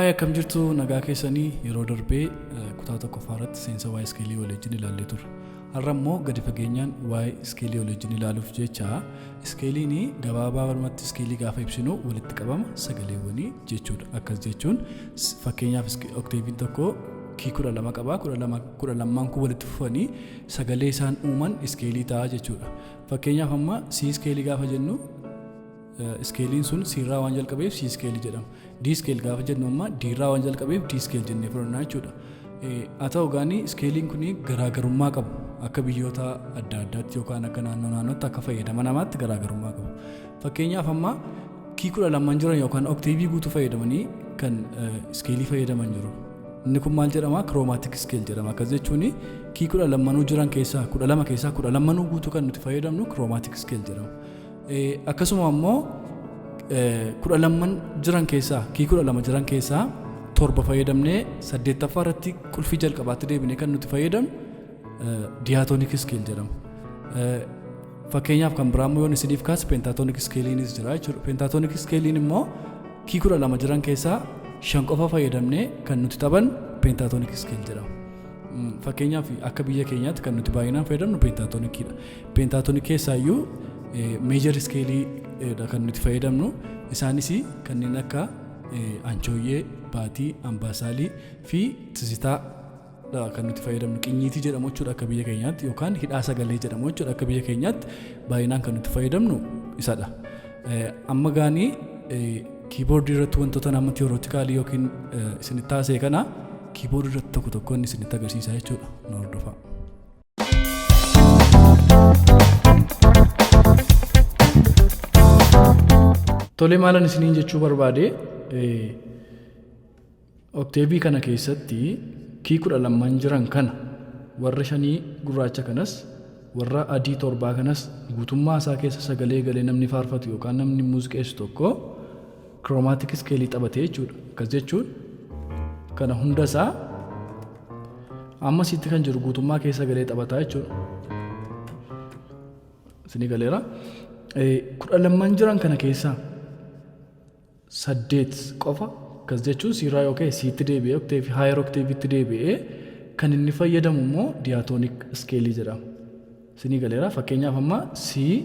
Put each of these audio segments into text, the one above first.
Haay, akkam jirtu? Nagaa keessanii? Yeroo darbee kutaa tokkoffaa irratti seensa waa'ee iskeelii waliin ilaallee turre. Har'a immoo gadi fageenyaan waa'ee iskeelii waliin ilaaluuf jecha, iskeeliin gabaabaa iskeelii gaafa ibsinu walitti qabama sagaleewwanii jechuudha. Akkas jechuun, fakkeenyaaf, okteeviin tokko kii 12 qaba. 12, 12n kun walitti fufanii sagalee isaan uuman iskeelii ta'a jechuudha. Fakkeenyaaf, amma C iskeelii gaafa jennu, iskeeliin sun C irraa waan jalqabeef C iskeelii jedhama. D scale gaafa jennu amma D irraa waan jalqabeef D scale jennee fudhannaa jechuudha. Haa ta'u gaanii, iskeeliin kun garaagarummaa qabu. Akka biyyoota adda addaatti yookaan akka naannoo naannootti, akka fayyadama namaatti garaagarummaa qabu. Fakkeenyaaf, amma kii 12n jiran yookaan okteevii guutuu fayyadamanii kan iskeelii fayyadaman jiru. Inni kun maal jedhama? Chromatic scale jedhama. Akkas jechuun kii 12nuu jiran keessaa, 12 keessaa 12nuu guutuu kan nuti fayyadamnu chromatic scale jedhama. Akkasuma immoo 12n jiran keessaa, kii 12 jiran keessaa torba fayyadamnee saddeettaffaa irratti qulfii jalqabaatti deebinee kan nuti fayyadamnu diatonic scale jedhama. Fakkeenyaaf, kan biraa immoo yoon isiniif kaase, pentatonic scaleiinis jira jechuudha. Pentatonic scaleiin immoo kii 12 jiran keessaa shan qofa fayyadamnee kan nuti taphannu pentatonic scale jedhama. Fakkeenyaaf, akka biyya keenyaatti kan nuti baay'inaan fayyadamnu pentatoniciidha. Pentatonic keessaayyuu major scaleii kan nuti fayyadamnu. Isaanis kanneen akka anchooyyee, baatii, ambaasaalii fi tizitaa kan nuti fayyadamnu. Qinyiitii jedhamu jechuudha akka biyya keenyaatti, yookaan hidhaa sagalee jedhamu jechuudha. Akka biyya keenyaatti baay'inaan kan nuti fayyadamnu isadha. Amma gaanii kiiboordii irratti wantoota nama theoreticalii yookiin isinitti taasise kana kiiboordii irratti tokko tokkoon isinitti agarsiisa jechuudha. Nu hordofaa. Tolee, maalan isiniin jechuu barbaade, okteebii kana keessatti kii 12n jiran kana, warra shanii gurraacha kanas, warra adii torbaa kanas, guutummaa isaa keessa sagalee galee namni faarfatu yookaan namni muuziqeessu tokko chromatic scaleii taphatee jechuudha. Akkas jechuun kana hunda isaa amma asitti kan jiru guutummaa keessa galee taphataa jechuudha. Isinii galeera. 12n jiran kana keessaa saddeet qofa, akkas jechuun C irraa yoo ka'e C'tti deebi'ee, okteevii higher octaveitti deebi'ee kan inni fayyadamu immoo diatonic scaleii jedhama. Isinii galeera. Fakkeenyaaf, amma C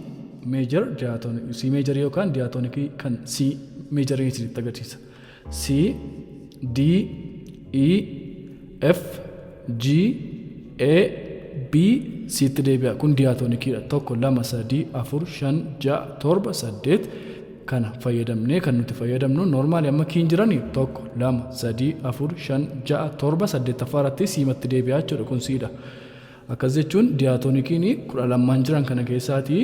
major diatonic, C majorii yookaan diatonicii kan C majorii isinitti agarsiisa. C, D, E, F, G, A, B, C'tti deebi'a. Kun diatoniciidha. Tokko, lama, sadii, afur, shan, ja'a, torba, saddeet kana fayyadamnee kan nuti fayyadamnu. Normalii amma kiin jirani tokko, lama, sadii, afur, shan, ja'a, torba, saddeettaffaa irratti C'matti deebi'a jechuudha. Kun C'dha. Akkas jechuun diatoniciin 12n jiran kana keessaatii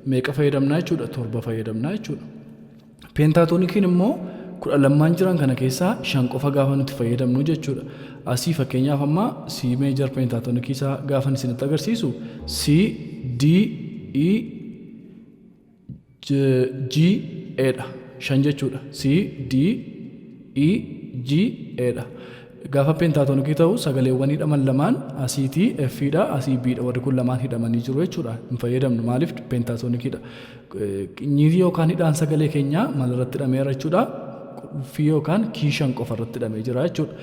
meeqa fayyadamnaa jechuudha? Torba fayyadamnaa jechuudha. Pentatoniciin immoo 12n jiran kana keessaa shan qofa gaafa nuti fayyadamnu jechuudha. Asii fakkeenyaaf amma C major pentatonicii isaa gaafa isinitti agarsiisu, C, D, E, G, A dha. Shan jechuudha. C, D, E, G, A dha. Gaafa pentatonicii ta'u sagaleewwan hidhaman lamaan asiitii F dha, asii B dha. Warri kun lamaan hidhamanii jiru jechuudha. Hin fayyadamnu. Maaliif? Pentatoniciidha. Qinyiitii yookaan hidhaan sagalee keenyaa maal irratti hidhameera jechuudha? Qulfii yookaan kii shan qofa irratti hidhamee jira jechuudha.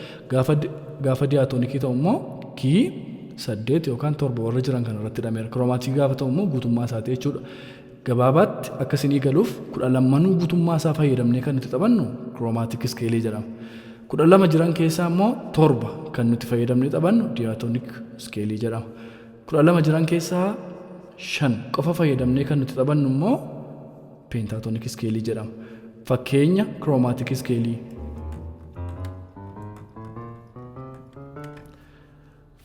Gaafa diatonicii ta'u immoo kii saddeet yookaan torba warra jiran kan irratti hidhameera. Chromaticii gaafa ta'u immoo guutummaa isaati jechuudha. Gabaabaatti akka isinii galuuf, 12nuu guutummaa isaa fayyadamnee kan nuti taphannu chromatic scaleii jedhama. 12 jiran keessaa immoo torba kan nuti fayyadamnee taphannu diatonic scaleii jedhama. 12 jiran keessaa shan qofa fayyadamnee kan nuti taphannu immoo pentatonic scaleii jedhama. Fakkeenya chromatic scaleii.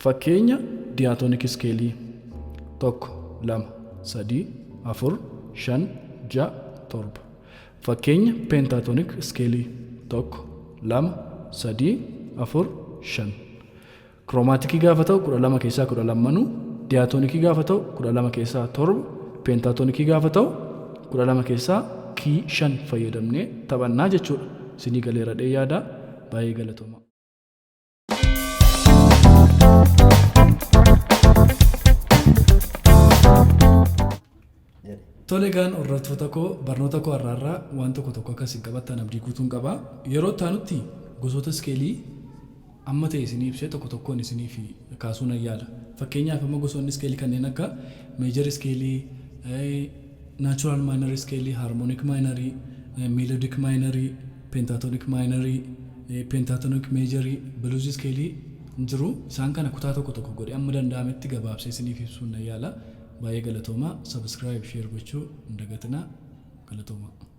Fakkeenya diatonic scaleii: tokko, lama, sadii, afur, shan, ja'a, torba. Fakkeenya pentatonic scaleii: tokko, lama, sadii, afur, shan. Chromaticii gaafa ta'u 12 keessaa 12nuu, diatonicii gaafa ta'u 12 keessaa torba, pentatonicii gaafa ta'u 12 keessaa kii shan fayyadamnee taphannaa jechuudha. Isinii galeera dhee yaada. Baay'ee galatooma. Tole egaan, hordoftoota koo, barnoota koo har'aarraa waan tokko tokko akka isin qabattan abdii guutuun qaba. Yeroo itti aanutti Gosoota iskeelii amma ta'e isinii ibsee tokko tokkoon isiniif kaasuu nan yaala. Fakkeenyaaf, amma gosoonni iskeelii kanneen akka major iskeelii, natural minor iskeelii, harmonic minorii, melodic minorii, pentatonic minorii, pentatonic majorii, blues iskeelii jiru. Isaan kana kutaa tokko tokko godhee amma danda'ametti gabaabsee isiniif ibsuun nan yaala. Baay'ee galatoomaa. Subscribe, share gochuu hin dagatinaa. Galatoomaa.